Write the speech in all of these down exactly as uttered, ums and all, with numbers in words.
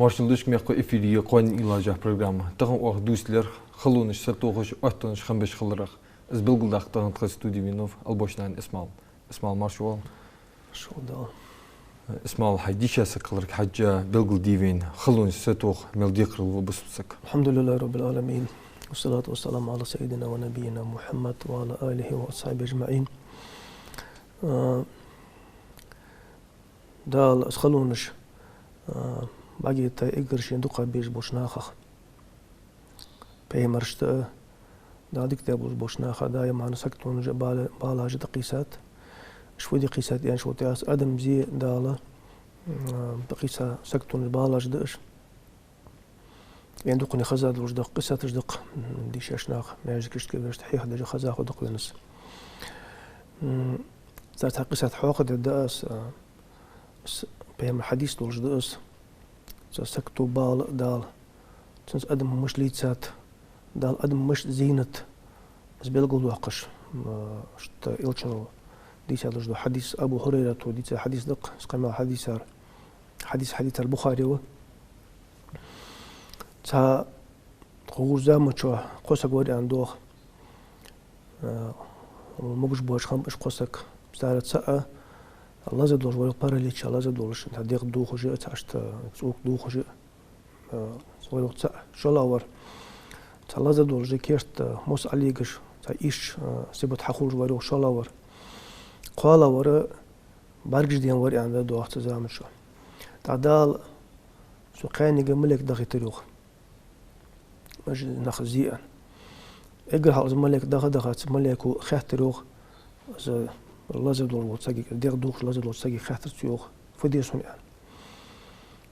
Маршал да шуга, мехкахой, эфире я «Кхоанен уйлаш» яха программа. Тахан оаха дувцаргда халонаш сатохаш, оттанаш хам беш хиларах. Из белгалдаккха тахан тха студе венав Албошнаькъан Исмаил. Исмаил, марша воагӀалва. Марша воагӀалва. Исмаил, хьай дийша саг хиларга хьежжа, белгалде вайна, халонаш сатоха мел декхарийла ва бусалба саг? الحمد لله رب العالمين، والصلاة والسلام على سيدنا ونبينا محمد وعلى آله وأصحابه أجمعين. А, Дала из халонаш, а, баге тӀа эггара шийна дукха безаш болча нахах, пайхамарашта а, Дала дика даь болаш болча наха а даим саготонаш а, бала-, балаш а дӀакхийсад. Уж фу де кхийсад аьнна шоана тӀехьа, адам зе Дала, м, дӀакхийса саготонаш, балаш да уж. Вайна дукхане хеза долаш да-кх, къиссаташ да-кх, м, дийшача наха, маьждигашка вешта хьехадеш, хеза хургда-кх вайна из. М, цар цхьа къиссат хьоахадергда аз, а, с-, пайхамара хьадис долаш да из. Цу сагото бала а Дала, цунца адам мишта лийцад, Дала адам мишта зийнад, из белгалдоаккхаш, м, иштта Элчано дийца долаш да хьадис, Абу Хурайрата дийца хьадис да-кх, из къамаьл хьадийцар, хьадис хьадийцар Бухаре ва. Цхьа тхогара заман чухь кхо саг вар аьнна доагӀа. Э, могаш боацаш хиннаб уж кхо саг. Царех цаӀ лазар долаш вар, паралича лазар долаш, цхьа дегӀ дохаш а, цхьа иштта цӀока дохаш а, э, вар йоах цаӀ. ШоллагӀвар цхьа лазар долаш, керта мос Ӏолегаш, цхьа ишта, э, сибат хьахулаш вар йоах шоллагӀвар. КхоалагӀвар бӀаргаш дена вар аьнна доагӀа цу заман чухь. ТӀаккха Дала цу кхаьннега малейк дахийтар йоах. Уж нах зе а. Эггара хьалха из малейк даха а даха, цу малейко хаьттар йоах, из лазар долаш волча сагага, дегӀ дохаш лазар долча сагага хаьттар цо йоах, фу деза хьона аьнна.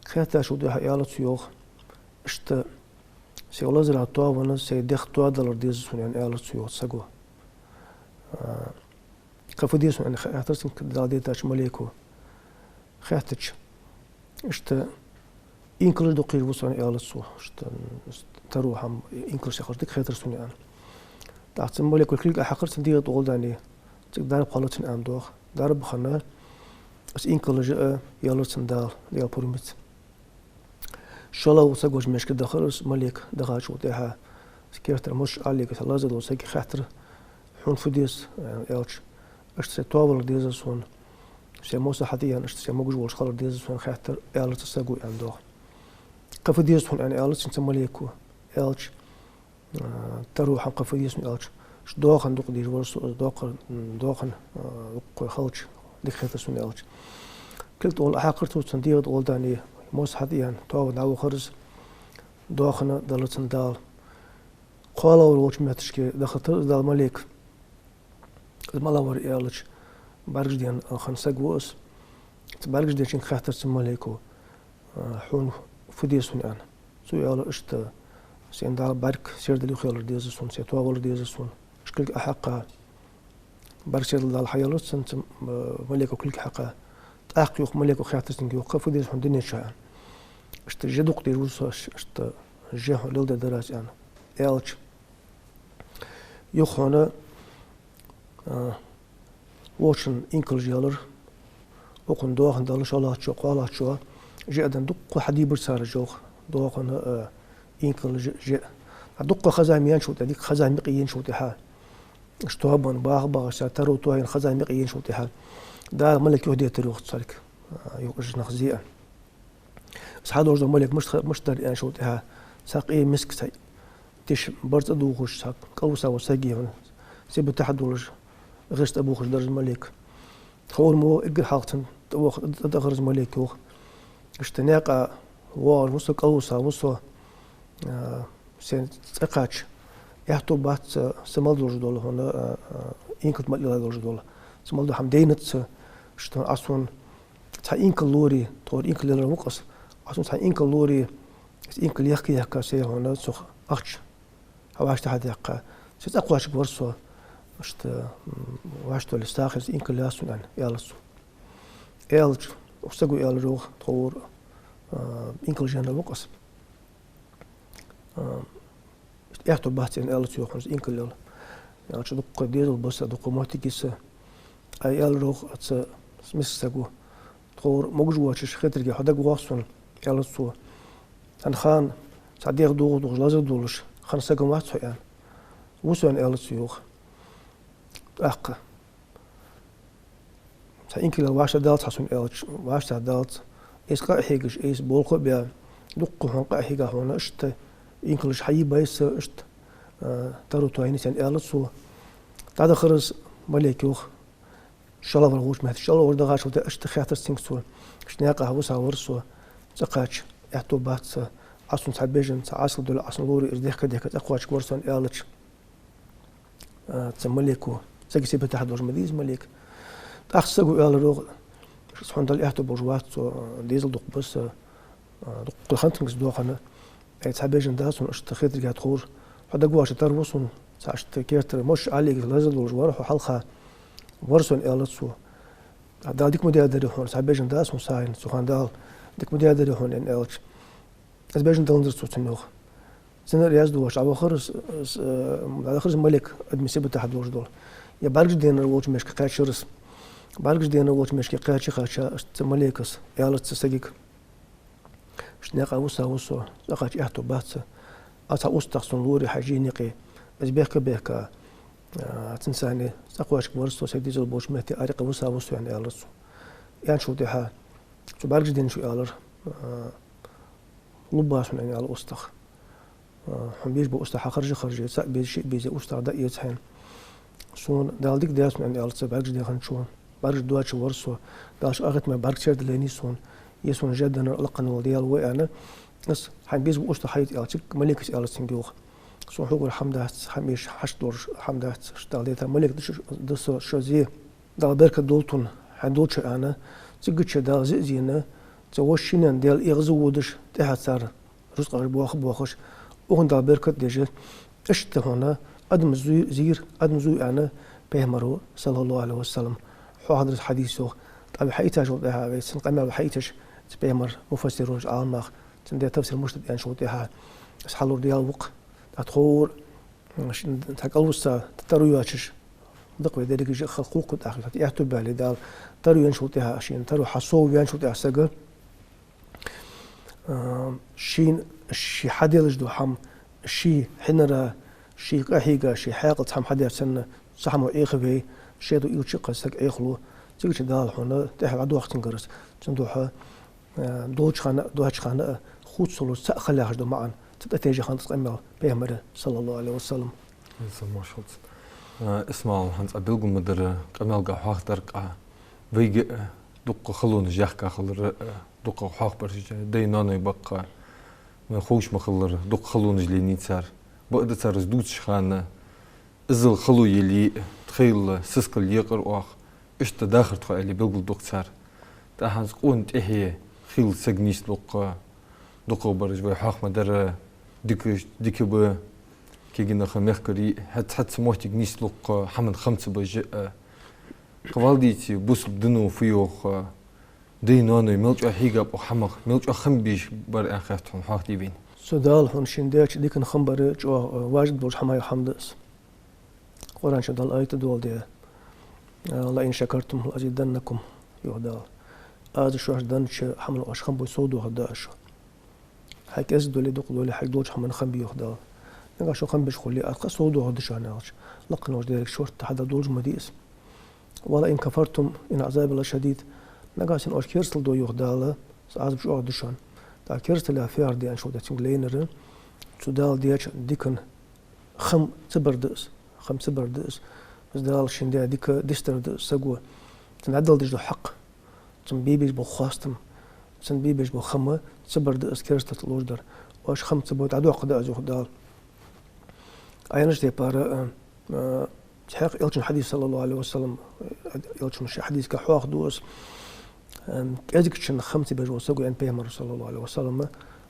Хаьттачул тӀехьагӀа аьлар цо йоах: «Иштта сай лазара тоавенна, сай дегӀ тоадалар деза сона», — аьнна, аьлар цо йоах саго. А, кхы фу деза хьона аьнна хаьттар цунга Дала дайтача малейко. Хаьттача, иштта инкалаш дукха еш ва со аьнна, аьлар цо. Иштта таро хӀама, инкалаш яхаш дика хетар сона аьнна. ТӀаккха цу малейко кулг Ӏохьекхар цун дегӀа тӀа гӀолла даьнна, цига дарба хилар цунна аьнна доагӀа. Дарба хинна, из инкалаш а елар цунна Дала, Даьла пурам бац. ШоллагӀа саг вож мешка дахар из малейк, дахачул тӀехьагӀа, из кертера мос Ӏолега, цу лазар долча сагага хаьттар: «Хьона фу деза?» — аьлча, «Иштта сай тоавалар деза сона, сай мос хьатӀаена, иштта сай могаш волаш хилар деза сона», — хаьттар, аьлар цу саго аьнна доагӀа. «Кхы фу деза хьона?» — аьнна, аьлар цунга цу малейко. Аьлча, а, таро хӀама кхы фу деза хьона аьлча, иштта доахан дукха деш вар со, доахан, доахан, а, дукха хилча, дика хетар сона аьлча. Кулг тӀа гӀолла Ӏохьекхар цо, цун дегӀа тӀа гӀолла даьнна, мос хьатӀаена, тоавенна дӀавахар из, доахан а делар цунна Дала. КхоалагӀвар волча метташка дахийтар из Дала малейк. Из малагӀвар аьлча, бӀаргаш дена хинна саг ва из. Цу бӀаргаш дечунга хаьттар цу малейко: «А, хьона фу деза хьона?» — аьнна. Цо аьлар: «Иштта сай Дала бӀарг сердал юхаялар деза сона, сай тоавалар деза сона». Иштта кулг Ӏохьекха, бӀарг сердал Дала хьаелар цунна, цу, а, малейко кулг хьекха. ТӀаккха йоах малейко, хаьттар цунга йоах: «Кхы фу деза хьона дунен чу?» — аьнна. «Иштта же дукха деш ва со, иштта же хьона леладер дар аз», — аьнна, аьлча. Юха хьона, а, вочун инкалаш елар, укхун доахан делар, шоллагӀчоа, кхоалагӀчоа, же а денна, дукха хьадийбар цар уж йоах, доахан а, а, инкалаш а, же а. А дукха хеза ма енначул тӀехьагӀа, дика хеза мекъа енначул тӀехьагӀа, иштта тоабенна баха а бахаш, цар таро тоаяьнна хеза мекъа енначул тӀехьагӀа, Дала малейк юхадайтар йоах царга, а, юха уж нах зе а. Из хьадоалаш дола малейк мишта, мишта дар аьнначул тӀехьагӀа, цхьа къе миска, цхьа тиша барзкъа дувхаш, цхьа кӀалвиса вола саг, хьона, сибат тӀа долаш, гӀирс тӀабувхаш дар из малейк. Тховра мо эггара хьалха цунна тӀаваха, тӀатӀахар из малейк йоах. Иштта наькъа воагӀаш ва со, кӀалвиса ва со, а, сай цӀи кхаьча, аьттув бац са мел долаш дола, хьона, а, а, инкал мел леладеш долаш дола. Са мел дола хӀама дайнад са, иштта Ӏа сона цхьа инкал лорий, тховра инкал лелар ва-кх аз. Ӏа сона цхьа инкал лорий, из инкал ехка-ехка, сай, хьона, цох ахча хьа вӀаштӀехьа даьккха, сай цӀа кхоачаргвар со, иштта, м, вӀаштӀехьа сагӀийна инкал лаьца сона, аьнна, аьлар цо. Аьлча, укх саго аьлар йоах, тховра, а, инкал жена ва-кх аз. А, аьттув бац, аьнна, аьлар цо йоах, хьона, инкал лела. Аьлча, дукха дезал ба са, дукха моттиг я са. Ай, аьлар йоах цу миска саго, тховра могаш воацаш хетарга хьо дагавоагӀа сона, аьлар цо. Цхьан хана цхьа дегӀ догӀа долаш, лазар долаш хинна саг вац хьо, аьнна. Ва со, аьнна, аьлар цо, йоах. ТӀаккха цхьа инкал вӀаштӀехьадалац хьа сона, аьлча, вӀаштӀехьадалац. Эс къа а хьегаш, эс болх а баь, дукха хьона къа а хьийга хьона, иштта инкалаш хьайийбай са, иштта, а, таро тойнай са, аьнна, аьлар цо. ДӀадахар из малейк, йоах. ШоллагӀвар волча метте, шоллагӀвар дахачул тӀехьагӀа иштта хаьттар цунга цо. Иштта наькъа висавир со, цӀа кхача аьттув бац са, Ӏа сона цхьа бежан, цхьа Ӏаскал доале, Ӏа сона лорий, из дехка-дехка цӀа кхоачаргвар со, аьнна, аьлча, а, цу малейко, сага сибатахьа долаш ма дий из малейк. ТӀаккха саго аьлар, йоах: «Хьона Далла аьттув болаш вац со, дезал дукха ба са, а, дукха хантангас доахан. Ай, цхьа бежан да сона, иштта хетаргахьа тховра. Хьо дагавоагӀача тара ва сона, цхьа иштта керттера моча Ӏалигаш лазар долаш вар хьо хьалха, вар со», аьнна, аьлар цо. «Дала дика ма даьдарий хьона, цхьа бежан да сона, са хьайна, цу хана Дала дика ма даьдарий хьона», аьнна, аьлча, из бежан даланзар цо цунна, йоах. Цунна раьза долаш дӀавахар из, из, э, дӀадахар из малейк, адамий сибатахьа долаш дола. Е бӀаргаш денар волча мешка кхаьчар из. БӀаргаш денар волча мешка кхаьча-кхаьча, иштта цу малейкас аьлар цу сагага: «Иштта наькъа висавир со, цӀа кхача аьттув бац са. Ӏа цхьа устагӀа сона лорий хьай жийна юкъе, из бехка-бехка, а, цунца цхьана цӀа кхоачаргвар со, сай дезал болча метте, ара юкъе висавир со», аьнна, аьлар цо. Аьнначул тӀехьагӀа цу бӀаргаш денначо аьлар: «А, лувш ва хьона, аьнна, аьлар устагӀа. А, хьона безаш бола устагӀа хьахаржа-харжа, цаӀ безе, шиъ безе, устагӀа дӀаэца хьайна. Сона Дала дика даьд хьона, аьнна, аьлар цу бӀаргаш дехачо. БӀаргаш доача вар со, Дала ший къахетаме бӀаргаш цердалийна сона, е сона жа деннар лакха вола Даьла ва, аьнна. Аз хьайна безаш бола устагӀа хьаэца», аьлча, малейкас аьлар цунга, йоах: «Сона хьогара хӀама дац, хӀама эша хьашт долаш хӀама дац, иштта Дала дайтар малейк да шо, да со, шо зе. Дала беркат долда хьона хьайна долча, аьнна. Цигача Дала зе а зийна, цу вешийна Даьла эгӀазводаш, тӀехьа цар рузкъаш боаха-боахаш, укхунна Дала беркат деш, иштта хьона адам зуй, зийр адам зуй», аьнна, пайхамара, саллаллахӀу Ӏалайхи ва саллам. Хьоахадаьдар из хьадис, йоах. ТӀаккха вай хьаийцачул тӀехьагӀа, вай цун къамаьл хьаийцача, цу пайхамара муфассираш, Ӏаламнах, цун даь тафсир Муршид аьнначул тӀехьагӀа, из хьалур Даьла ва-кх. ТӀаккха тховра, м, ш-, цхьа кӀалвусса таро йоацаш да-кх вай деррига а халкъ, хӀанз тӀаккха аьттув баьле Дала, таро йоаначул тӀехьагӀа, шийна таро хьасовваьнначул тӀехьагӀа сага, а, шийна, ше хьаделлаш дола хӀама, ший хьинара, ший къахьийга, ший хьаькъал цхьа хӀама хьадаьр санна, цу хӀамо Ӏехаве, шоай ду илча кхы саг Ӏехалу, цигача Дала хьона тӀехьа дӀадоаккх цунгара из. Цудухьа, а, долча хана а, доацача хана а хувцалуш цаӀ хила яхаш да маӀан, цу тӀатежа хиннад из къамаьл пайхамара, саллаллахӀу Ӏалайхи ва саллам. Алсам машалц. А, Исмаил, хӀанз Ӏа белгал ма дарра, къамаьлга хьоахадаьр-кх Ӏа, вайга а дукха халонаш яхка хилар, а, дукха хьоахабараш, дай-ноаной ба-кх, вайна ховш ма хиллара, дукха халонаш лийннай цар. Бакъда цар из дувцача хана, иззал хало яле а, тхоайла сискал екъар оаха, иштта дахар тхо аьле белгалду-кх цар. ТӀаккха хӀанз къона тӀехье хийла саг нийслу-кх, дукхагӀбараш вай хьоаха ма дарра, дика, дика ба, кагий нах, мехкарий, хӀаьта цхьацца моттиг нийслу-кх, хӀаман хам ца беш а. Кхы валдийци, бусалба дино фу йоах, дай-ноаной мел чӀоагӀа хьийгаб укх хӀамах, мел чӀоагӀа хам беш бар аьнна хет хьона, хьоахаде вайна. Цу Дала хьона шийна даьча дикан хам бар чӀоагӀа, а, важиб долча хӀамаех хӀама да из. Къуръан чу Дала аят доаладаь: «لئن شكرتم لأزيدنكم», йоах Дала. Аз шоашта деннача хӀаман оаш хам бой, совдоахаргда аз шоана. Хьайга кӀезига дале, дукха дале, хьайга долча хӀаман хам бе, йоах Дала. Нагахь шо хам беш хуле, аз кхы а совдоахаргда шоана, аьлча, лакха волча Даьлага шортта хьадала долаш ма дий из. «ولئن كفرتم إن عذابي لشديد». Нагахь санна оаш керастал дой, йоах Дала, са Ӏазап чӀоагӀа да шоана. ТӀаккха керастал яха фу яхар да аьнна шо да цунга лайнар, цу Дала даьча дикан хам ца бар да из, хам ца бар да из. Из Дала шийна даь дика дицдар да из саго. Цунна дӀадала дезаш дола хьакъ, цунна бе безаш бола хоастам, цунна бе безаш бола хам ца бар да из керастал лоархӀар. Оаш хам ца бой, дӀадоаккхаргда аз, йоах Дала. Ӏайхьанаш тайпара, а, а, цхьаькха Элчан хьадис, саллаллахӀу Ӏалайхи ва саллам, Элчано ший хьадисага хьоахаду из, а, кӀезигачун хам ца беш вола саг ва, аьннад пайхамара, саллаллахӀу Ӏалайхи ва саллам,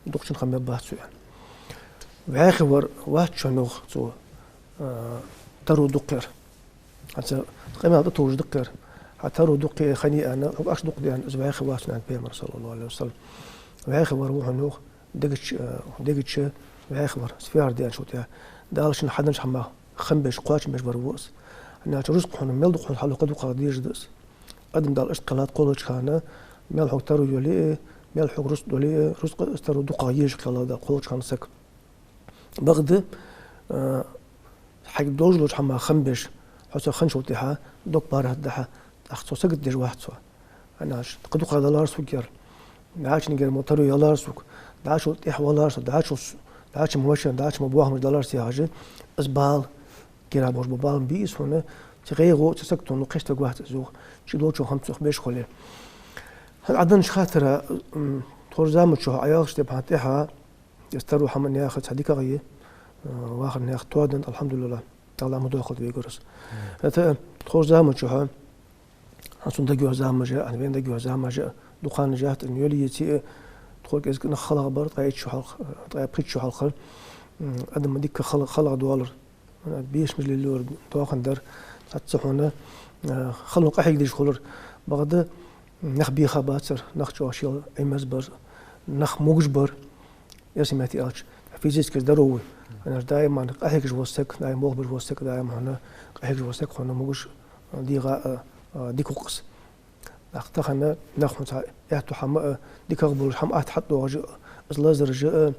дукхачун хам бергбац цо, аьнна. ВӀаьхий вар вац шоана, йоах цо, а, таро дукха яр. ХӀанз къамаьл тӀатовжаш да-кх ер. Хьа таро дукха е хиннай аьнна, хьога ахча дукха де аьнна, из вӀаьхий вац хьона, аьннад пайхамара, саллаллахӀу Ӏалайхи ва саллам. ВӀаьхий вар ва хьона, йоах, дегача, а, дегача вӀаьхий вар, из фу яхар да аьнна шо тӀехьа. Дала шийна хьаденнача хӀамах хам беш, кхоачам беш вар ва из. ХӀана аьлча рузкъа хьона мел дукха хьона хьалу, кхы дукхагӀа дезаш да из. Адам Дала иштта кхеллад кхоллача хана, мел хьога таро йоле а, Мел хьога рузкъа дале а, рузкъа а, стар а дукхагӀа езаш кхелла да кхоллача хана саг. Бакъда, а, хьайга долаш долча хӀамах хам беш, хьо цох хинначул тӀехьагӀа дог паргӀатдахьа, тӀаккха цо сагот деш вац цо. ХӀана аьлча, кхы дукха далар сога ер. ДӀачунагара мо таро ялар сога. ДӀачул тӀехьа валар со, дӀачул с-, дӀачун машен, дӀачун бохамаш далар со яхаш, из бала, кера болаш бола бала ма бий из хьона, цу гӀайгӀо, цу сагото кхестаргвац из юха, чу долча хӀаман цох беш хуле. ХӀанз Ӏа деннача хаттара, м, тхоай заман чухь Ӏа яхача тайпара тӀехьа, из таро хӀама наьха цхьа дикагӀа я, э, вахар наьха тоаденна, алхьамдулиллахӀ, Дала ма дохалда вайгара из. ХӀаьта тхоай заман чухь, хӀанз сона дагайоагӀа замаш а, хӀанз вайна дагайоагӀа замаш а, дукха хана яц, йолаеце а, тхога кӀезига нах халагӀа бар, ткъаь итт шу хьалха, ткъаь пхийтта шу хьалха, м, адам дика хала-, халагӀа долар. Бешамаш лелаяр, доахан дар, цхьацца хьона, а, халон къахьегаш хулар. Бакъда нах бийха бацар, нах чӀоагӀа шоайла Ӏимерза бар, нах могаш бар, эрсий меттала аьлча, физически здоровый. ХӀана аьлча даим къахьегаш вола саг, даим болх беш вола саг, даим хьона къахьегаш вола саг хьона могаш, дегӀа а, а, дика хул-кх из. ТӀаккха тахан нах хьона цхьа аьттув хӀама а, дикагӀа болаш хӀама атта хьатӀадоагӀаш а, из лазараш а,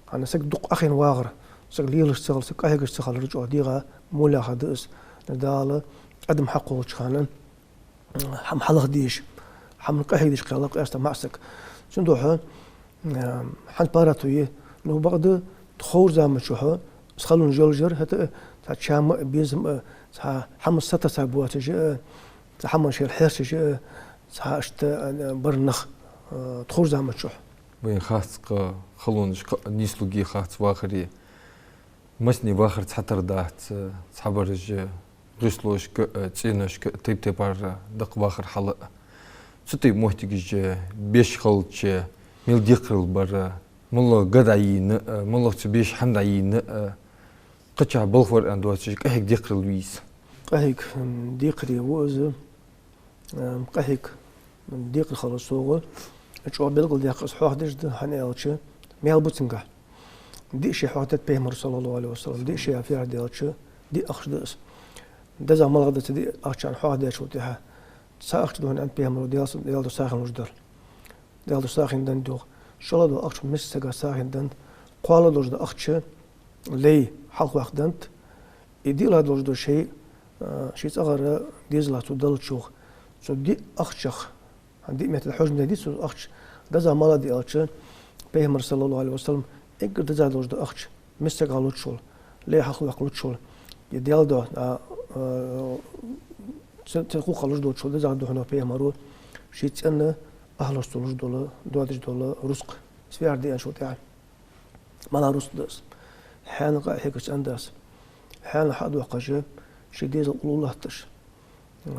хӀана саг дукха Ӏохайна вагӀар, саг лелаш ца хилар, саг къахьегаш ца хилар чӀоагӀа дегӀа моллагӀа да из. Дала адам хьакхоллача хана хӀама хьалаха дезаш, хӀаман къахьега дезаш кхелла къаьстта маӀа саг. Цудухьа, а, хӀанз паргӀато я, ну, бакъда тхоай заман чухь из халонаш йолаш яр, хӀаьта а цхьа чам а, безам а, цхьа хӀама сатувсаш боацаш а, цхьа хӀаман шоайла хьерчаш а, цхьа иштта, а, бар нах, а, тхоай заман чухь. Вайна хац-кх халонаш кхы а нийслургья, хац вахаре. Массане вахар цхьатарра дац, цхьабараш гӀишлошка а, цӀеношка а, тайп-тайпара да-кх вахар хьал а. Цу тайпа моттигаш беш хилча, мел декхарийла бар, моллагӀа га дӀайийна а, моллагӀа цу беша хӀама дӀайийна а, кхычахьа балха вар аьнна доацаш, къахьега декхарийла вий из? КъахьегаӀ, м, декхаре ва из, м, къахьега декхар хилар согӀа чӀоагӀа белгалдаьккха из хьоахадеш да, хӀана аьлча, маьл ба цунгахь. Диъ ше хьоахадаьд Пайхамара, саллаллахӀу Ӏалайхи ва саллам, диъ ше фу яхар да аьлча, диъ ахча да из. ДезагӀа малагӀа да цу диъ ахчан хьоахадаьчул тӀехьа? Цхьа ахча да хьона, аьннад Пайхамара, Даьла, Даьла духьа сагӀийна луш дар. Даьла духьа сагӀийна деннад йоах. ШоллагӀа дола ахча миска сага сагӀийна деннад. КхоалагӀа долаш дола ахча лай хьалхаваккха деннад. И диълагӀа долаш дола шоай, а, ший цӀагӀара дезалах цо даллача йоах. Цу диъ ахчах, хӀанз диъ метта хьожа ма дий цу ахча, дезагӀа малагӀа да аьлча, Пайхамара, саллаллахӀу Ӏалайхи ва саллам, эггара дезагӀа долаш дола ахча миска сага лучул, лай хьалхаваккха лучул, е Даьла духьа, а, а, цу, цу хьакъехьа луш долчул дезагӀа да хьона, йоах Пайхамара, ший цӀен ахьлашца луш дола, доадеш дола рузкъа. Из фу яхар да аьнначул тӀехьа, малагӀа рузкъа да из? Хьаьнал къахьегача цӀен-дас хьаьнал хьа а доаккхаш, ший дезал уллув латташ,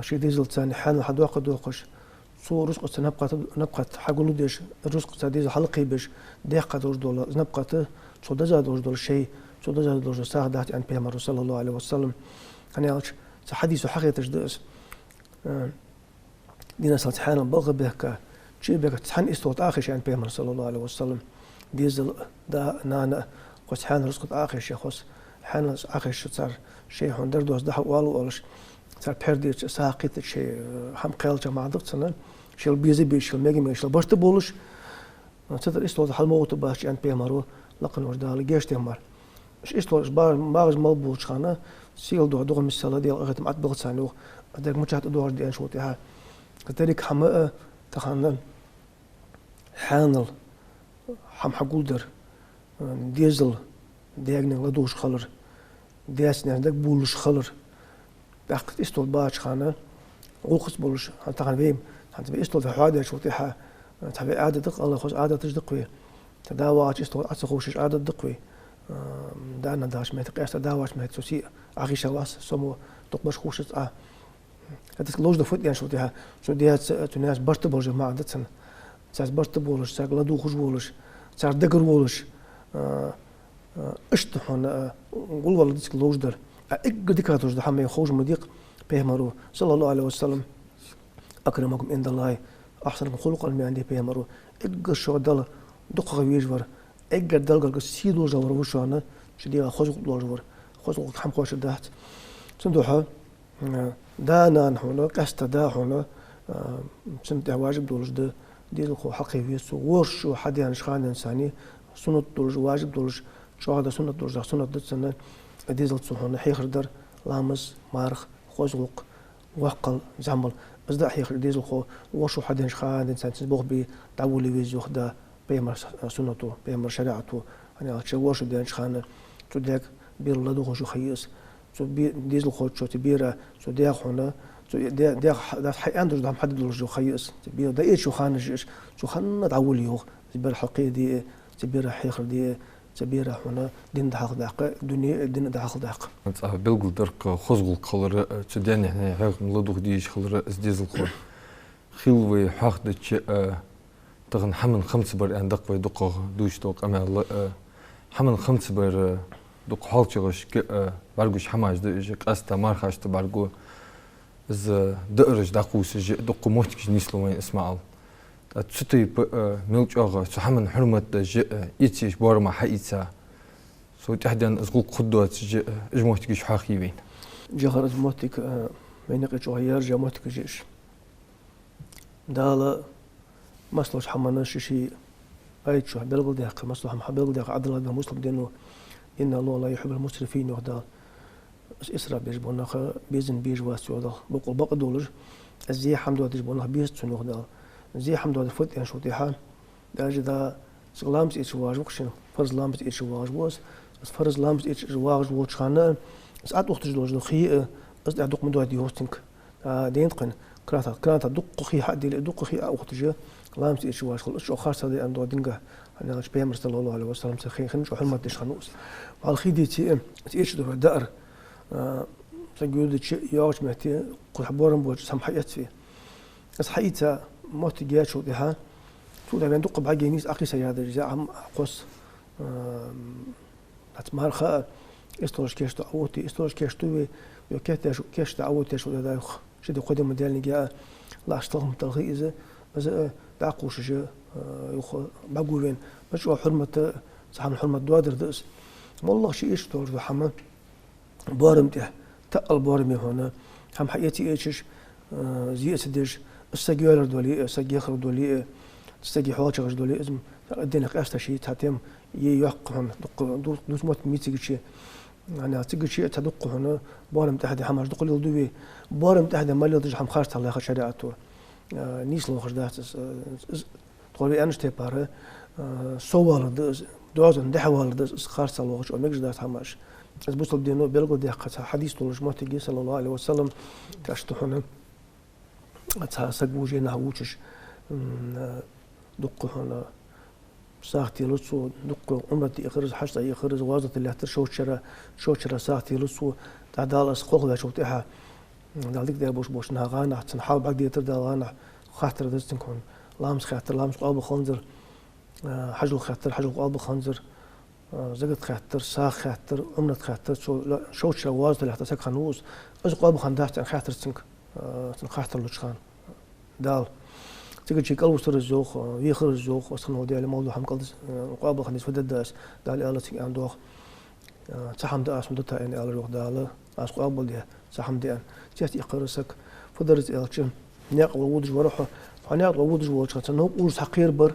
ший дезалца цхьана хьаьнал хьадоаккха а доаккхаш, цу рузкъаца напхат, напхат хьагулдеш, рузкъаца дезал хьалкхебеш, даьккха долаш дола напхат, цул дезагӀа долаш дола шоай, цул дезагӀа долаш дола сагӀа дац, аьннад Пайхамара, саллаллахӀу Ӏалайхи ва саллам. ХӀана аьлча, цу хьадисо хьахеташ да из. Э, дийнахьа-селхан хьаьнал балха а баьхка, чу а баьхка, цхьан истола тӀа Ӏохайша, аьннад Пайхамара, саллаллахӀу Ӏалайхи ва саллам, дезал а, да а, нана а, кхоца хьаьнал рузкъа тӀа Ӏохайша, кхоца хьаьнал Ӏохайша, цар шоай хьона дар доацаш дӀахьо оалаш, цар пхьор дийцача, сагӀа кхийтача, шоай, э, хӀама кхаьлча мара да-кх царна, шоайла безам беш, шоайла мегаш, шоайла барт а болаш, цу тӀара истола тӀа хьалмагӀа а баьхкача, аьннад Пайхамара, лакхаволча Дала гешт дойла мара. Уж истола тӀа уж ба-, багӀаш мел болча хана, сийлахь духьа догӀа миссел а Даьла къахетам Ӏобилла царна, йоах, из дерг мичахьа тӀадоагӀаш да аьнначул тӀехьа. Из деррига хӀама а тахан хьаьнал хӀама хьагулдар, дезал даьгара ладувгӀаш хилар, даьца наьна дагабувлаш хилар. ТӀаккха истола тӀа багӀача хана гӀулакхаца болаш, хӀанз тахан вай, хӀанз вай истола тӀа хьоахадаьчул тӀехьа, цхьа вай Ӏадат да-кх, Аллахӏа хоза Ӏадаташ да-кх вай. Цхьа да вагӀача истола тӀа Ӏо ца ховшаш Ӏадат да-кх вай. Да-нана дахача метте, къаьстта да вахача метте цо сий Ӏохайша вац, со мо дукха башха ховшац Ӏа. ХӀаьта из ловш да фу да аьнначул тӀехьа, цу даьца, цу наьнаца барт а болаш мара да царна. Царца барт а болаш, царга ладувгӀаш волаш, цар дагара волаш, а, а, иштта хьона, а, гулвала да цига ловш дар. А эггара дикагӀа долаш да хӀама, ховш ма дий-кх, Пайхамара, саллаллахӀу Ӏалайхи ва саллам, «أكرمكم عند الله أحسنكم خلقا», аьннад Пайхамара. Эггара шух Далла дукхагӀа везаш вар, эггара Далла гарга сий долаш вар ва шоана, ший дегӀа хоза гӀулакх долаш вар, хоза гӀулакх хӀама кхоачаш дац. Цудухьа, э, да-нана хьона, къаьстта да хьона, э, цунна тӀа важиб долаш да, Дезалхо хьалкхе веза цо, ворхӀ шу хьаденача хана денз цунна суннат долаш, важиб долаш, чӀоагӀа да суннат долаш, суннат да цунна, дезалца хьона хьехар дар: ламаз, марха, хоза гӀулакх, воккхал, зӀамига. Из да хьехар дезалхо, ворхӀ шу хьаденача хана денз цунна цунца болх бе дӀаволаве веза, йоах да пайхамара суннато, пайхамара шариӀато. ХӀана аьлча ворхӀ шу денача хана цу даьга бер ладувгӀаш ю ха я из. Цу бе-, дезалхочо цу бера, цу даьга хьона, цу де-, даьга хьа-, даьца хьааьнна долаш да хӀама хьаде долаш ю ха я из. Цу бера дӀаэцача хана жиаш, цу хана дӀаволаве, йоах. Цу бера хьалкхе де, цу бера хьехар де, цу бера хьона дин дӀахьалхадаккха, дуне а, дин а дӀахьалхадаккха. ЦӀа белгалдар-кх хоза гӀулакх хилар, цу даьна хьехам ладувгӀа дезаш хилар из дезалхо. Хил вай хьоахадича, а, тахан хӀаман хам ца бар аьнна да-кх вай дукхагӀа дувцаш дола къамаьл, а, хӀаман хам ца бар, а, дукха хьоалчагӀашка, а, бӀаргагуш хӀамаш да уж, къаьстта мархашта бӀаргаго, из даараш дӀакхувсаш, дукха моттигаш нийслу вайна, ИсмаӀал. ТӀаккха цу тайпа, а, мел чӀоагӀа цу хӀаман хьурмат деш, а, эцаш боарам хьаийца, цу тӀехьденна из гӀулакх хургдоацаш, а, уж моттигаш хьоахае вайна. Джахар, из моттиг, а, вайна юкъе чӀоагӀа яржа моттигаш я уж. Дала массе хӀаман ший-ший аята чу белгалдаьккха, массе хӀама белгалдаьккха, Ӏадал да мусулман дино: «إن الله لا يحب المسرفين», йоах Дала. Из исраф деш бола нах безам беш вац, йоах Дала. Бокъонца бакъ долаш, из зе хӀама доадеш бола нах беза цунна, йоах Дала. Зе хӀама доадеш фуд аьнначул тӀехьа, даже да, цига ламаз эцаш вагӀаш ва-кх шийна, фарз ламаз эцаш вагӀаш ва из. Из фарз ламаз эцаш вагӀаш волча хана, из ӀотӀаухийташ долаш дола хий а, из тӀехьа дукха ма доаде, йоах цунга. А, дийнахьа, кранта, кранта дукха хий хьаделе, дукха хий Ӏоухийташ, ламаз эцаш вагӀаш хул. Из чӀоагӀа харцахьа да аьнна доагӀа динга, хӀана аьлча пайхамара, саллаллахӀу Ӏалайхи ва саллам, цу хин-, хин чӀоагӀа хьурмат деш хиннав из. Валла хий деце а, из эцаш дола даар, а, саг йодача, йоагӀача метте, кхузахьа боарам болча хӀама хьаэц вай. Из хьаийца моттиг яьчул тӀехьа, цул тӀехьа вайна дукха бӀаргаяйнай из Ӏокхийса ядаш, из хӀама кхосса, а, дац марха а, истолаш кийчду Ӏоотте, истолаш кийчду вай, е кийчдеш, кийчда Ӏоотте шо да юха. Ши ди-кхо ди ма даьллинге а, лаьш талхам талхе из, из, э, дӀакхувсаш, э, юха бӀаргагу вайна. Из чӀоагӀа хьурмат, цу хӀаман хьурмат доадар да из. МоллагӀа ший эцаш долаш дола хӀама боарам тӀа, таъал боараме хьона, хӀама хьаэца а эцаш, э, зе а ца деш, из саг йоалаяр дале а, саг ехар дале а, сага хьоалчагӀаш дале а, из ма, дийнахьа къаьстта ший цхьа тем е йоаккх хьона, дукха ду-, дувца моттиг мича цига чу, хӀана аьлча цига чу цхьа дукха хьона, боарам тӀехьа де хӀамаш дукха леладу вай. Боарам тӀехьа де мел леладеш хӀама харцахьа лаьрхӀад шариӀато. Э, нийса лоархӀаш дац из, э, из, тхо вай аьннача тайпара, э, соввалар да из, доазон дехьавалар да из, из харцахьа лоархӀача мегаш дац хӀамаш. Из бусалба дино белгалдаьккха цхьа хьадис долаш моттиг я, саллаллахӀу Ӏалайхи ва саллам, кхы а ду хьона, цхьа саг ва женахь вувцаш, м, э, дукха хьона сагӀа телац цо, дукха Ӏумрат даьхар из, хьажцӀа яхар из, гӀазоте лаьттар шовзткъа шера, шовзткъа шера сагӀа телац цо, тӀаккха Дала из кхалхаваьчул тӀехьа, Дала дика даь болаш болча наха гӀанахьа, цун хьал бӀаргадайтар Дала гӀанахьа, хаттар даьд цунга хьона. Ламаз хаьттар, ламаз къоабал хиннзар, а, хьажол хаьттар, хьажол къоабал хиннзар, а, закат хаьттар, сагӀа хаьттар, Ӏумрат хаьттар, цо ла-, шовзткъа шера гӀазоте лаьтта саг хиннав из. Из къоабал хиннадац аьнна хаьттар цунга, а, цунга хаттар луча хана Дала. Цига чу кӀалвусар из йоах, а, вехар из йоах, из хиннал Дала мел дола хӀама кӀалдиз, а, къоабал хиннадиз фу дергда аз, Дала аьлар цунга аьнна доагӀа. А, цхьа хӀама да аз хьона дита аьнна, аьлар йоах Дала, аз къоабал даь, цхьа хӀама да аьнна. Цецъяьккхар из саг. Фу дар из аьлча, наькъа тӀа водаш вар хьо. Хьо наькъа тӀа водаш волча хана цхьа новкъа уллаш цхьа кхера бар.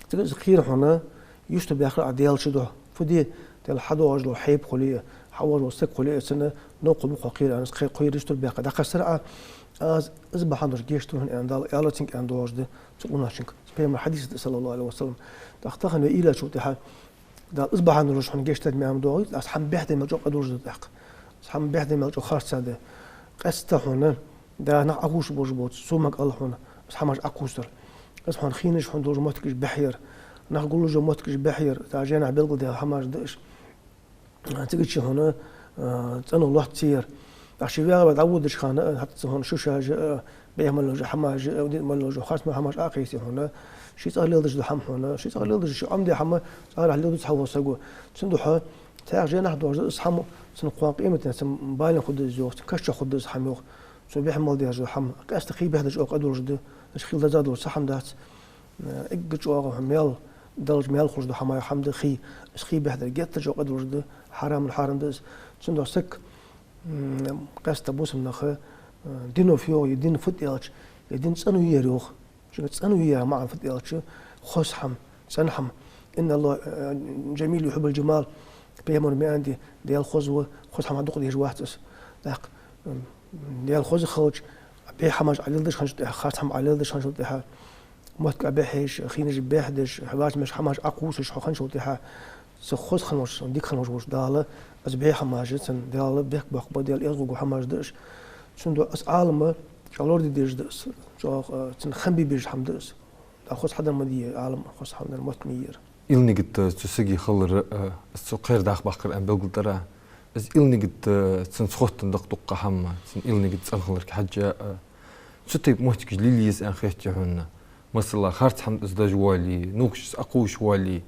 Цига из кхера хьона юстабаьхар Ӏа Даьла чу духьа. Фу де, Даьла, хьадоагӀаш дола хьайба хуле а, хьаоагӀаш вола саг хуле а, цунна новкъа уллаш кхо кхера аьнна, из кхе-, кхоъ юстарбаьхка дӀакхессар Ӏа, аз из бахьан долаш гешт ду хьона аьнна Дала аьлар цунга аьнна доагӀаш да цу къонахчунга. Цу пайхамара хьадис да, саллаллахӀу Ӏалайхи ва саллам. ТӀаккха тахан вай уйла йичул тӀехьа, Дала из бахьан долаш хьона гешт даьд ма аьнна доагӀий, аз хӀама бехде мел чӀоагӀа къа долаш да тӀаккха. Аз хӀама бехде мел чӀоагӀа харцахьа да. Къаьстта хьона, да, нах Ӏокхувсаш болаш бола сомага Ӏалла хьона, из хӀамаш Ӏокхувсар. Из хьона хиннаш хьона долаш моттигаш бехъяр, нах гуллуш йола моттигаш бехъяр, цхьа женахьа белгалдаь хӀамаш да уж. Цига чу хьона, а, цӀено лоац ца яр. ТӀаккха ше ваьгӀа ваь дӀаводача хана, а, хӀаьта цу хьона шушаш а, бехк мел йола хӀамаш а, дин мел йола харц мел хӀамаш Ӏокхийсе хьона, ший цӀагӀа леладеш дола хӀама хьона, ший цӀагӀа леладеш, ший Ӏомадаь хӀама цӀагӀарахьа леладу цхьавола саго. Цудухьа цхьаькха женахьа доагӀаш да из хӀама, цун кхоана къематдийнахьа, цун бален хургда из йоах, цун каша чу хургда из хӀама йоах. Цо бехк мел даь дола хӀама, къаьстта хий бехдеш чӀоагӀа къа долаш да, уж хий лазадолаш цхьа хӀама дац. Эггара чӀоагӀа хьона маьл, Далла маьл хулаш дола хӀама я хӀама да хий, из хий бехдар геттара чӀоагӀа къа долаш да, хьарамал хьарам да из. Цудухьа саг, м, къаьстта бусалба наха, э, дино фу йоах, е дин фуд аьлча, е дин цӀено яр йоах. Шуга цӀена ве яха маӀан фуд аьлча, хоза хӀама, цӀена хӀама. إن الله جميل يحب الجمال. Пайхамара ма аьннадий, Даьла хоза ва, хоза хӀама дукха дезаш вац из. ТӀаккха, м, Даьла хоза хилча, бӀеха хӀамаш Ӏа леладеш хинначул тӀехьагӀа, харц хӀама Ӏа леладеш хинначул тӀехьагӀа, моттиг Ӏа бӀехьежаш, хинаш бӀехьдеш, хьо вац мешка хӀамаш Ӏокхувсаш хьо хинначул тӀехьагӀа, цу хоза хинна волча, дика хинна волча Дала, из бӀеха хӀамаш, цунна Дала бехк боаккхаргба, Даьла эгӀазгӀоргва хӀамаш да уж. Цудухьа из Ӏалам чӀоагӀа лораде дезаш да из, чӀоагӀа, э, цунна хам бе безаш хӀама да из. Дала хоза хьадар ма дий, Ӏалам хоза хьадар, мотт ма йий ер. Илнигат, э, цу сага хилар, э, из цо кхера дӀахо баккхар аьнна белгалдар. Из илнигат, э, цунца хоттаденна да-кх дукха хӀама, цун илнигат цӀена хиларга хьежжа, э, цу тайпа моттигаш лелае еза аьнна хетий хьона? Масала, харц хӀама из деш вале, нувхаш из Ӏокхувсаш вале,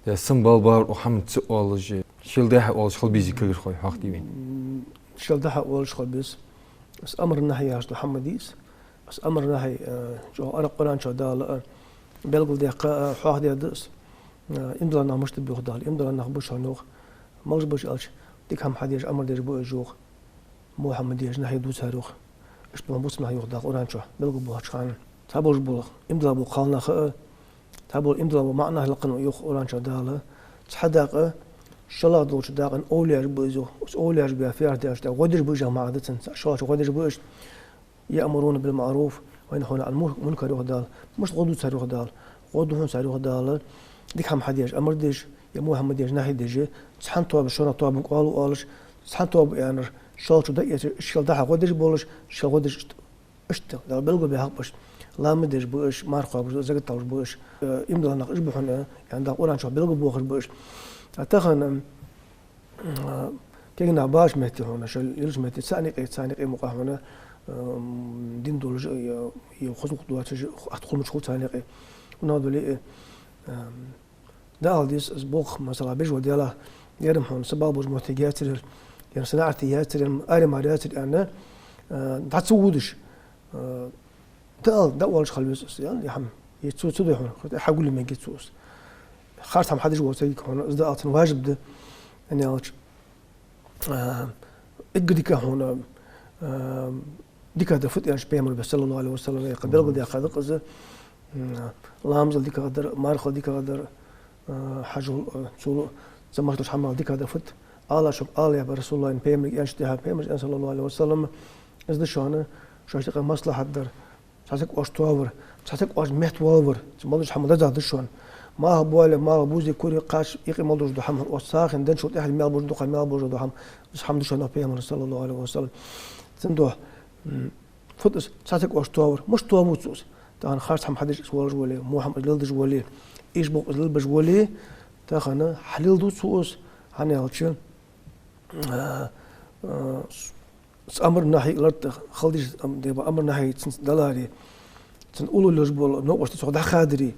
е самбала бар укх хӀаманна ца оалаш, шел дӀа-хьа оалаш хила безий кагирхой, хьох дий вайна? М, шел дӀа-хьа оалаш хила беза. Из амр нахьи яхаш дола хӀама дий из. Из амр нахьи, э, чӀоагӀа ара Къуръан чу Дала, э, белгалдаьккха, э, хьоахадаь да из. Э, иман дола нах мишта ба йоах Дала, иман дола нах ба шоана йоах, малаш ба уж аьлча, дика хӀама хьадеш, амр деш ба уж йоах. Во хӀама деш, нахьи ду цар йоах. Иштта бусалба нах йоах Дала Къуръан чу, белгалбоахача хана. Цхьаболаш бола иман дола бола кхалнах а, цхьабола иман дола бола маӀа нах лакхаву йоах Къуръан чу Дала. Цхьа дакъа, шоллагӀа долча дакъа овлияш ба уж йоах. Уж овлияш ба яха фиар деш, гӀо деш ба уж яха маӀан да цун, шоллагӀча гӀо деш ба уж. يأمرون بالمعروف وينهون عن المنكر йоах Дала. Мишта гӀо ду цар йоах Дала? ГӀо ду хьона цар йоах Дала, дика хӀама хьадеш, амр деш, е во хӀама деш, нахьи деш, цхьан тоабан, шоана тоабан кӀоала оалаш, цхьан тоабан аьннар, шоллагӀчо дӀаэцар, шел дӀа-хьа гӀо деш болаш, шел гӀо деш иштта. Иштта, Дала белгалбаьхаб уж. Ламаз деш ба уж, марха кхоабаш, закат деш ба уж. Э, иман дола нах уж ба хьона, яхаш Дала Къуръан чу белгалбоахаш ба уж. А тахан, м, а, кагий нах баьча метте хьона, шоай лелача метте, царна юкъе, царна юкъе мукъагӀа хьона, м, дин долаш, е, е хоза гӀулакх доацаш, атта хургдолаш хул царна юкъе. ХӀана аьлча, э, м, дӀаала деза из болх, масала, беш вола Даьла, ер-м хьона са бала болча моттиге яцар ер, ер-м са наӀарга яцар, ер-м аре мара яцар аьнна, э, дӀа ца водаш, э, дӀаала, дӀаоалаш хила веза из, е хӀама, е цо ца дой хьона, хӀаьта хьагулъе мегаргья цо из. Харц хӀама хьадеш волча сагага хьона из дӀаала цунна важиб да, хӀана аьлча, а, эггара дика хьона, а, дика дар фуд аьлча, Пайхамара бе, صلى الله عليه وسلم, яха белгалдаьккха да-кх из, м, ламазал дикагӀа дар, мархал дикагӀа дар, а, хьажол, а, цул, цу мара долча хӀамал дикагӀа дар фуд. Ала шуга, ала яхар, رسول الله, Пайхамарга аьнначул тӀехьагӀа, Пайхамара аьннад, صلى الله عليه وسلم, из да шоана, шоашта юкъе маслахьат дар, цхьа саг оаш тоавар, цхьа саг оаш меттавоалавар, цу мел долча хӀамал дезагӀа да шоана. Малхбоале, малхбузе, куре, кхача, юкъе мел долаш дола хӀама, оаш сагӀийна денначул тӀехьагӀа мел болаш дола хӀама, мел болаш дола хӀама, из хӀама да шоана, йоах Пайхамара, صلى الله عليه وسلم. Цудухьа, м, фуд из, цхьа саг оаш тоавар, мишта тоаву цо из? Тахан харц хӀама хьадеш из волаш вале, во хӀама из леладеш вале, ийрча болх из лелабеш вале, тахан хьалеладу цо из, хӀана аьлча, а, а, с-, с-, амр нахьи лартӀа хила дезаш, ам-, де ба, амр нахьи цунца даларе, цун уллув лелаш бола новкъостий цох дӀахадаре,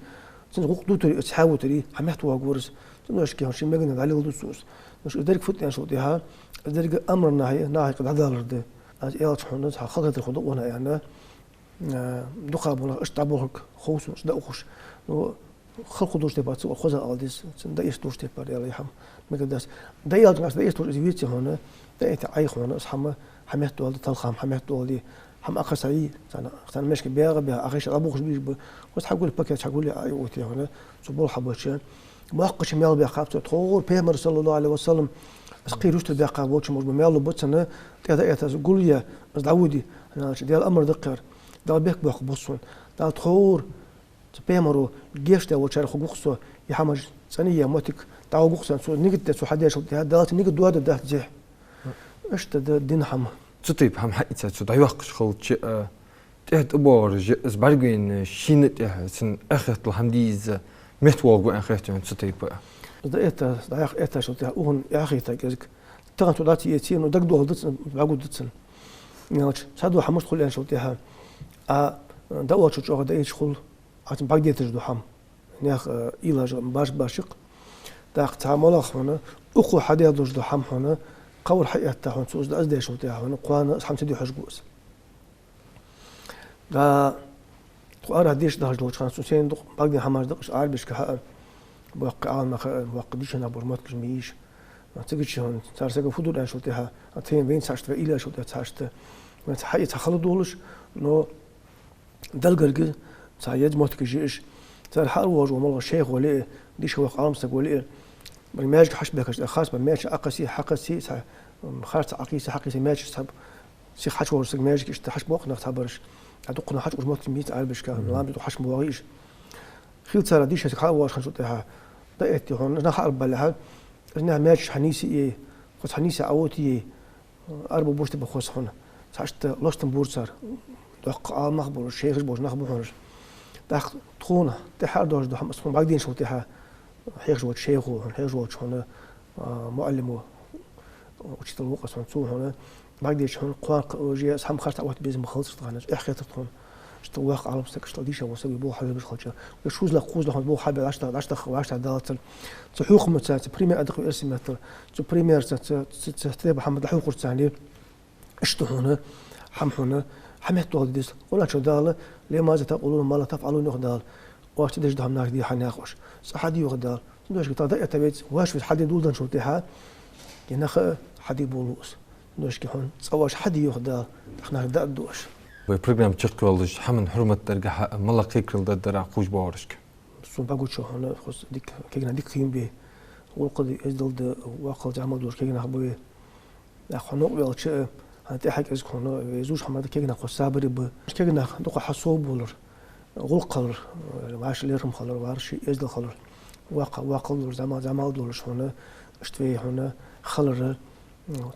цунца гӀулакх дутаре, цхьаь вутаре, хьаметтавоагӀаргва из. Цудухьа шийна мегаргда дӀалеладу цо из. Ну, из деррига фуд аьнначул тӀехьагӀа, из деррига амр нахьи, нахьи юкъе дӀадалар да. Аз аьлча хьона, цхьа халахетар хургда-кх вайна аьнна, а, дукха бола нах иштта дӀаболхарг хов сона, иштта дӀаухаш. Ну, хала хургдолча тайпара ца оалаш, хоза ала деза, цунна дӀаэца долча тайпара аьле хӀама мегаргдац. ДӀааьлча, аз дӀаэца долаш из веце хьона, дӀаэца Ӏайха хьона, из хӀама хьаметтавоале, талха хӀама хьаметтавоале, хӀама акхар ца йий, царна, царна мешка бегӀа, бегӀа, Ӏохайша дӀабохаш беш ба, хоза хьагулъе, пакет хьагулъе, Ӏайха отте хьона, цу болх хьабача. Боккхача мел баьккхаб цо, тхьовра Пайхамара, صلى الله عليه وسلم, из кхы рушта баьккха болча, может быть, мел лургба цунна, тӀа дӀаэца из гулъе, из дӀаводе, хӀана аьлча Даьла амр да-кх ер, Дала бехк боаккхаргба цунна, Дала тхьовра Цу Пайхамаро гешт даь волчарех хургва-кх со, е хӀамаш цӀена е моттиг дӀагӀоргва-кх сона, цо нигат даь, цо хьадешал тӀехьа, Дала цун нигат доаде датт зе. Иштта да дин хӀама. Цу тайпа хӀама хьаийца цо дӀайоаккхаш хилча, а, тӀехьа тӀабоагӀараш, из бӀаргавайна шийна тӀехьа, цун эхь хетал хӀама дий из, меттавоагӀаргва аьнна хет хьона цу тайпа? Из дӀаэтта, дӀаэттачул тӀехьа укхунна эхь хетар кӀезига. Тахан цо дӀа ца эце, ну, дагадоаладац, бӀаргагургдац. Аьлча, цхьадола хӀама мишта хул аьнначул тӀехьа, а, дӀаоалачо чӀоагӀа дӀаэцаш хул, Ӏа цунна бӀаргадайташ дола хӀама. Наьха, э, уйлаш баш-башха. ТӀаккха цхьа моллагӀа хьона, укхо хьадаь долаш дола хӀама хьона, кхывар хьаэтта хьона, цо из дӀа из дешал тӀехьа хьона, кхоана из хӀама ца де хьожаргва из. ДӀа, тхо арахьа дешаш дахаш долча хана, цу сенна дукха бӀаргадайна хӀамаш да-кх уж, Ӏарбашка хьа а, боккхий Ӏаламнаха а, боккхий дийша нах болча моттигаш ма йий уж. Цига чу хьона, цар сага фу дора аьнначул тӀехьа, а, тхона вайна цхьа иштта, вай уйлаш аьнначул тӀехьа цхьа иштта. Вайна цхьа хьаийца хьа хала долаш, но Далгарга, Цхьа еза моттигаш я уж. Цар хьалвоагӀаш вола малагӀа шайх вале а, дийша воккха Ӏалам саг вале а, бара маьждиге хьачубаьхкача, харц бара маьждиг Ӏокхийса, хьакхийса, цхьа, м, харц Ӏокхийса, хьакхийса маьждиге цхьа сиха хьачувоагӀаш саг маьждиге, иштта хьачубоаккх нах цхьабараш. А дукха нах хьачукхаш моттиг мица Ӏарбашка, м, ламаз духьа хьачубоагӀий уж. Хила цар дийша саг хьалвоагӀаш хинначул тӀехьа, дӀаэтте хьона, нах хьаарабалалехьа, из нах маьждиге хьанийсъе, кхо цхьа нийса Ӏоотае, арабовла бусти ба хоза хьона. Цхьа иштта лостам бора цар. Доккха Ӏаламнах болаш, шайхаш болаш нах ба хьона уж. ТӀаккха тхона тӀехьа а дош да хӀама, аз тхона бӀаргадайначул тӀехьа, хьехаш волча шайхо хьона, хьехаш волча хьона, а, муӀаллимо, учитель ва-кх из хьона, цо хьона бӀаргадайча хьона кхоана кхы уже аз хӀама харц Ӏооттабе безам бахалца тхона, эхь хетар тхона. Иштта воккха Ӏалам саг, иштта дийша вола саг вий, болх хьабеш хилча. Вай шозлагӀа, кхозлагӀа хӀама болх хьабе, лаштах, лаштах, лаштах далацар. Цу хьехамца, цу пример а даккха вай эрсий меттала. Цу примерца, цу, цу, цу Тайпа Мухьаммада хьехарца царна. Иштта хьона, хӀама хьона, хьаметталуш деза. Къуръан чу Дала: «لماذا تقولون ما لا تفعلون», йоах Дала. Оаш ца деш дола хӀама наха де хьа, йоах оаш. Цкъа хьаде, йоах Дала. Цудухьа тӀаккха дӀаэтта веза, ваьш веза хьаде доладенначул тӀехьа, е наха а хьаде болалу из. Цудухьа хьона цкъа оаш хьаде, йоах Дала, тӀаккха наха дӀааргда оаш. Вай программа чакхйоалаш, хӀаман хьурмат даргахьа, малагӀа кхайкарал дергда хьа кхувш боагӀарашка? Сона бӀаргагуча хьона, хоза дика, кегий нах дика хиннаб, гӀулакх да, эздел да, воккхал зӀамига долаш кегий нах ба вай. ТӀаккха хьона новкъа ваьлча, хьона тӀехьа кӀезига хьона, вай зувш хӀама да, кегий нах хоза сабаре ба. Кегий нах дукха хьасовбувлар, гӀулакх хилар, вӀаши лерхӀам хилар, вӀаши эздел хилар. Воккха, воккхал долаш, зӀамига, зӀамига долаш хьона, иштта вай хьона хилар,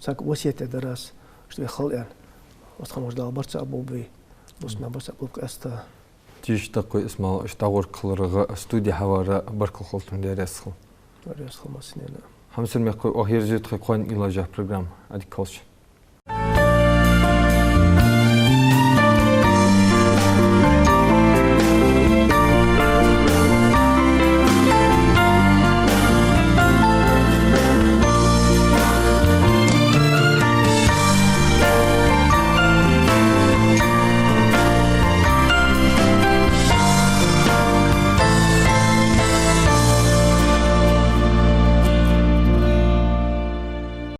цхьаккха васкет дар аз, иштта вай хила аьнна. Вай хӀамаш Дала барт цхьа болба вай, бусалба нах барт цхьа болба къаьстта. Тиша тӀаккха, Исмаил, иштта дӀагӀоргхиларга, студе хьаварга баркал хилда хьона, Даьла раьза хилва. Даьла раьза хилва массанена. Хьамсара мехкахой, оаха ерзаю тха кхоана уйлаш йола программа. Ӏадика хилда шун.